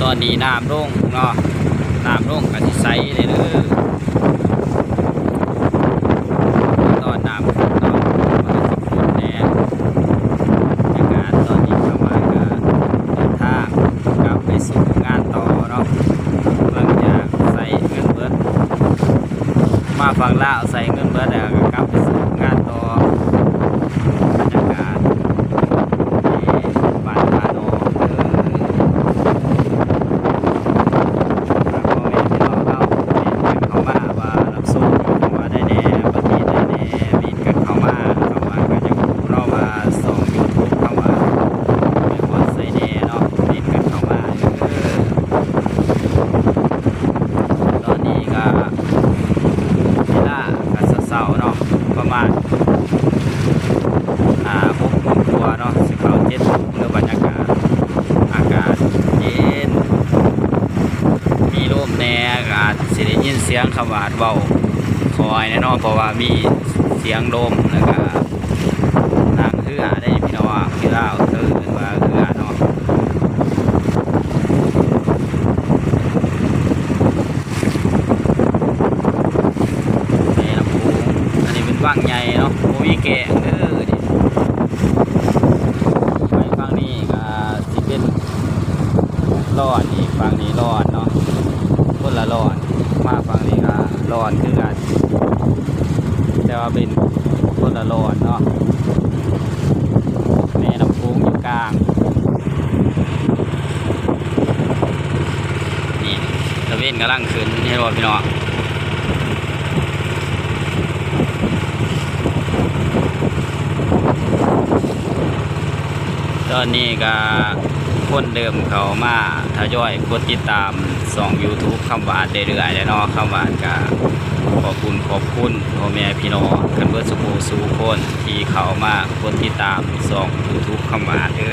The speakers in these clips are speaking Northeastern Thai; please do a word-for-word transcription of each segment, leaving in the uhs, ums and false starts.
ตอนนี้น้ำลงเนาะ น้ำลงก็สิใสเลยเด้อ ตอนน้ำขึ้นเนาะ มันก็สิขึ้นแน่ บรรยากาศตอนนี้เข้ามาก็เดินทางกลับไปสู่งานต่อเนาะ หลังจากใส่เงินเบิด มาฝั่งลาวใส่เงินเบิดแล้วก็กลับไปสู่งานต่อ บรรยากาศที่บ้านท่าดอกเด้อ ฝากพ่อแม่พี่น้องเฮาเมนกันเข้ามาว่ารับชมเข้ามาได้แน่ ประเทศใดแน่ เมนกันเข้ามา เข้ามาก็อยากรู้เนาะว่าช่องยูทูบเข้ามาแม่นฮอดไสแน่เนาะ เมนกันเข้ามาเด้อ ตอนนี้ก็เวลาก็เช้าๆเนาะ ประมาณ อ่า หกโมงกว่าเนาะ สิเข้าเจ็ดโมงเด้อ บรรยากาศ อากาศเย็น มีลมแหน่ ก็อาจสิได้ยินเสียงคำหวาดเว้าค่อยแหน่เนาะ เพราะว่ามีเสียงลม แล้วก็นั่งเฮือได้พี่น้อง ที่ลาวเอิ้นว่าเฮือเนาะ แม่น้ำโขง อันนี้เป็นวังใหญ่เนาะ บ่มีแกล้งเด้อนี่ ไปฝั่งนี้ก็สิเป็นร้อน อีกฝั่งนี้ร้อนเนาะ คนละร้อน มาฝั่งนี้ก็ร้อนคือกัน แต่ว่าเป็นคนละร้อนเนาะ แม่น้ำโขงอยู่กลาง นี่ ตะเวนกำลังขึ้น เห็นบ่พี่น้อง ตอนนี้ก็คนเริ่มเข้ามาทยอยกดติดตามช่องยูทูบคำหวานเรื่อยๆแล้วเนาะ คำหวานก็ขอบคุณ ขอบคุณพ่อแม่พี่น้องกันเบิดสู่ผู้สู่คนที่เข้ามากดติดตามช่องยูทูบคำหวานเด้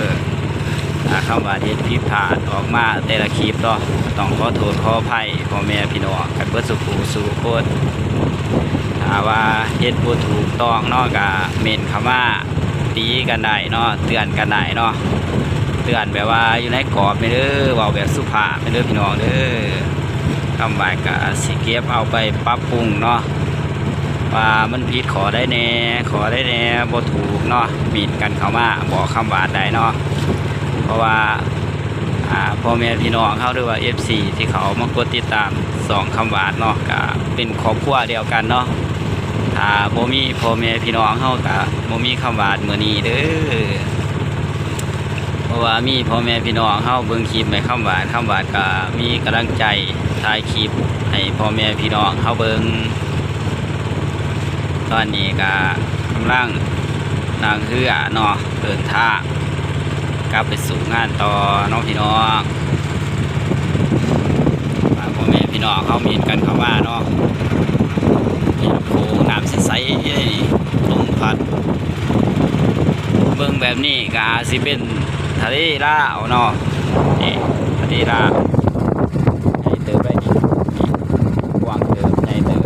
อ ถ้าคำหวานเฮ็ดผิดพลาดออกมาแต่ละคลิปเนาะ ต้องขอโทษขออภัยพ่อแม่พี่น้องกันเบิดสู่ผู้สู่คน ถ้าว่าเฮ็ดบ่ถูกต้องเนาะ ก็เม้นเข้ามา ตีกันได้เนาะ เตือนกันได้เนาะ เตือนแบบว่าอยู่ในกรอบนี่เด้อ เว้าแบบสุภาพนี่เด้อพี่น้องเด้อ คำหวานก็สิเก็บเอาไปปรับปรุงเนาะ ว่ามันผิดข้อใดแหน่ ข้อใดแหน่บ่ถูกเนาะ เม้นกันเข้ามาบอกคำหวานได้เนาะ เพราะว่า อ่า พ่อแม่พี่น้องเฮา หรือว่า เอฟซี ที่เขามากดติดตามช่องคำหวานเนาะ ก็เป็นครอบครัวเดียวกันเนาะ ถ้าบ่มีพ่อแม่พี่น้องเฮา ก็บ่มีคำหวานมื้อนี้เด้อ เพราะว่ามีพ่อแม่พี่น้องเฮาเบิ่งคลิปให้คำหวาน คำหวานก็มีกำลังใจถ่ายคลิปให้พ่อแม่พี่น้องเฮาเบิ่ง ตอนนี้ก็กำลังนั่งเฮือเนาะ เดินทางกลับไปสู่งานต่อเนาะพี่น้อง ฝากพ่อแม่พี่น้องเฮาเม้นกันเข้ามาเนาะ นี่ลำโพงน้ำใสๆ ลมพัด เบิ่งแบบนี้ก็อาจสิเป็นทะเลลาวเนาะ นี่ทะเลลาว ใหญ่เติบเลยนี่ นี่กว้างเติบ ใหญ่เติบ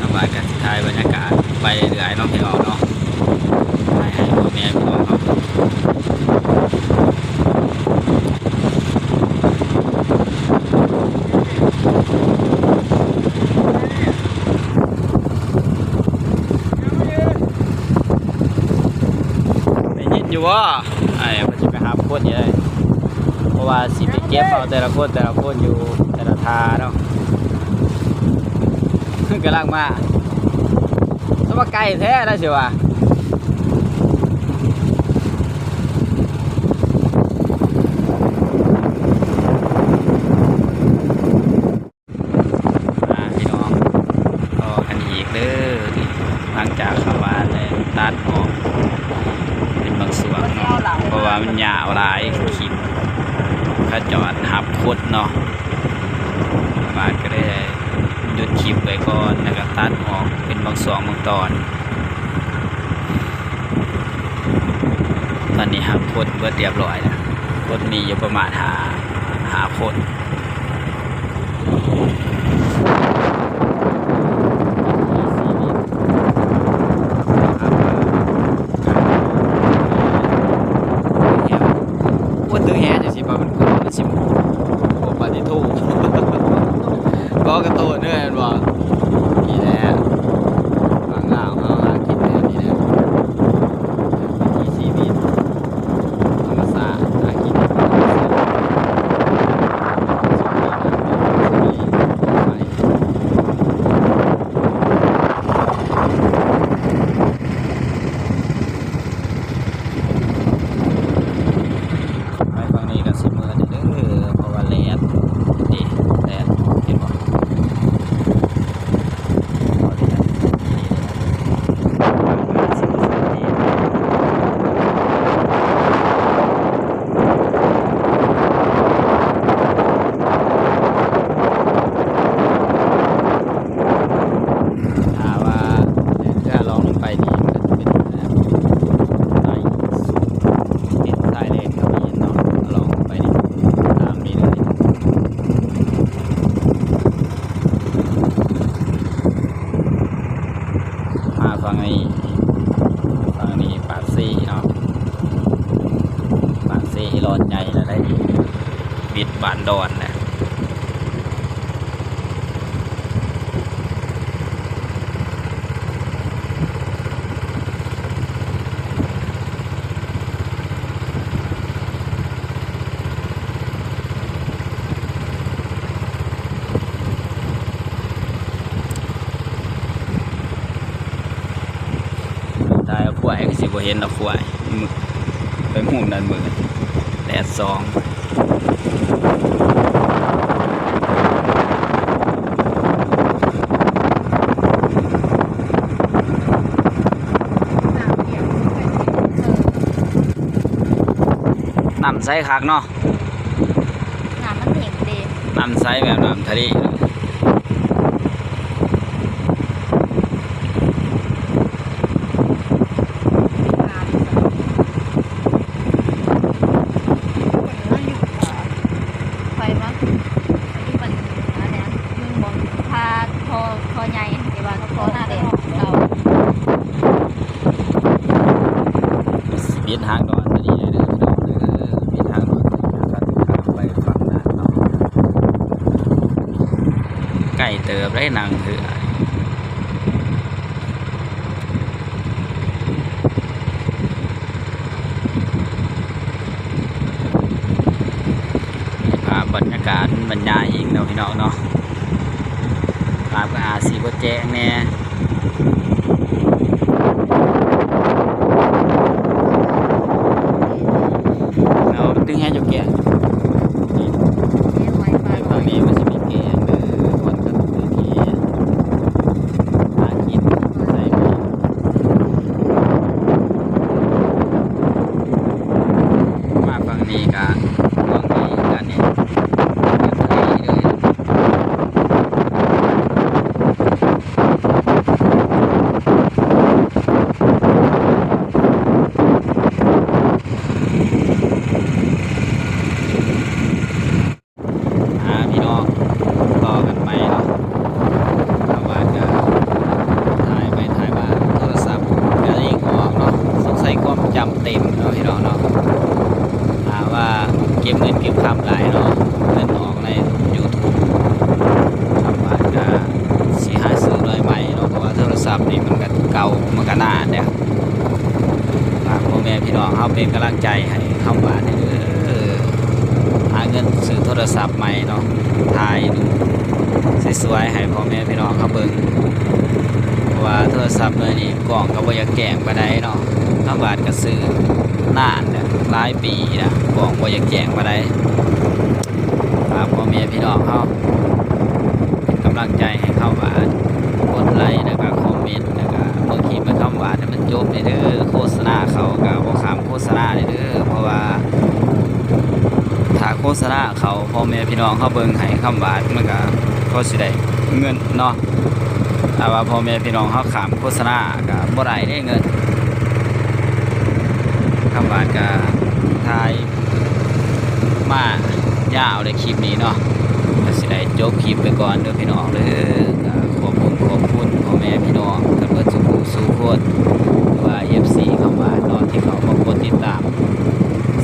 น้ำลายกันถ่ายบรรยากาศไปเรื่อยๆเนาะพี่น้องเนาะ ถ่ายให้พ่อแม่พี่น้องเฮา ได้ยินอยู่บ่ ไอ้เพิ่นสิไปหาคนอยู่เด้ เพราะว่าสิไปเก็บเอาแต่ละคนแต่ละคนอยู่แต่ละท่าเนาะ กำลังมา สว่าไกลแท้แล้วสิว่า อ่า พี่น้อง ต่อกันอีกเด้อ หลังจากคำหวานได้ตัดออกเป็นบางส่วนเนาะ เพราะว่ามันยาวหลายคลิป เขาเจ้าอัดฮับคนเนาะ คำหวานก็เลยหยุดคลิปไว้ก่อน แล้วก็ตัดออกเป็นบางช่วงบางตอน ตอนนี้ฮับคนเบิดเรียบร้อยแล้ว คนมีอยู่ประมาณห้า ห้าคน มีชีวิต ฝั่งนี้ ฝั่งนี้ปากเซเนาะ ปากเซอีหลอดใหญ่แล้วได้ วิดบ้านดอนนะ ตายแล้ว ควายก็สิบ่เห็นดอก ควาย มืด ไปมุมนั้นมืด แดดส่อง น้ำใสคักเนาะ น้ำมันเห็นเด้ น้ำใสแบบน้ำทะเล น้ำใส คนละอยู่ อ่า ไปมา อันนี้มัน อันเนี้ย มึงบอก พาคอ คอใหญ่ แต่ว่าคอหน้าแดง เก่า สิบิดหางดอนตัวนี้เลยเด้อพี่น้องเด้อ บิดหางดอนตัวนี้นะครับ ข้ามไปฝั่งนั้นเนาะ ใกล้เติบได้นั่งเหือ ภาพบรรยากาศบรรยายอีกเนาะพี่น้องเนาะ ภาพก็อาจสิบ่แจ้งแน่ เอาตึงให้เจ้าแก่ นี่ ตอนนี้มันสิมีแก่งเด้อ คนก็มีที่หากินใส่ไป มาฝั่งนี้ก็ มองไปด้านนี้ ก็ทะเลเลย อ่า พี่น้อง ต่อกันไปเนาะ เพราะว่าจะถ่ายไปถ่ายมา โทรศัพท์ก็เด้งออกเนาะ สงสัยความจำเต็มเนาะพี่น้องเนาะ หาว่าเก็บเงินเก็บคำหลายเนาะ เงินออกในยูทูบ คำหวานก็สิหาซื้อหน่วยใหม่เนาะ เพราะว่าโทรศัพท์นี่มันก็เก่า มันก็นานแล้ว ฝากพ่อแม่พี่น้องเฮาเป็นกำลังใจให้คำหวานเด้อ หาเงินซื้อโทรศัพท์ใหม่เนาะ ถ่ายรูปสวยๆให้พ่อแม่พี่น้องเฮาเบิ่ง เพราะว่าโทรศัพท์หน่วยนี้กล้องก็บ่อยากแจ้งปานใดเนาะ คำหวานก็ซื้อนานแล้ว หลายปีแล้ว กล้องบ่อยากแจ้งปานใด ฝากพ่อแม่พี่น้องเฮา เป็นกำลังใจให้คำหวาน กดไลค์แล้วก็คอมเมนต์ แล้วก็เบิ่งคลิปให้คำหวานให้มันจบเลยเด้อ โฆษณาเขาก็บ่ข้ามโฆษณาเลยเด้อ เพราะว่าถ้าโฆษณาเขา พ่อแม่พี่น้องเฮาเบิ่งให้คำหวาน มันก็พอสิได้เงินเนาะ แต่ว่าพ่อแม่พี่น้องเฮาข้ามโฆษณาก็บ่ได้เด้เงิน คำหวานก็ถ่าย มายาวเลยคลิปนี้เนาะ ก็สิได้จบคลิปไปก่อนเด้อพี่น้องเด้อ ก็ขอบคุณ ขอบคุณพ่อแม่พี่น้องกันเบิดสู่ผู้สู่คน หรือว่า เอฟซี คำหวานเนาะ ที่เขามากดติดตาม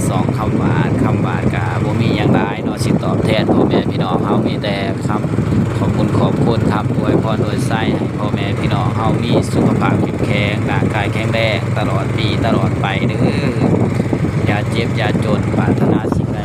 ช่องคำหวาน คำหวานก็บ่มีหยังหลายเนาะ สิตอบแทนพ่อแม่พี่น้องเฮา มีแต่คำขอบคุณ ขอบคุณ คำอวยพรอวยชัยให้พ่อแม่พี่น้องเฮามีสุขภาพเข้มแข็ง ร่างกายแข็งแรง ตลอดปีตลอดไปเด้อ อย่าเจ็บอย่าจน ปรารถนาสิ่งใด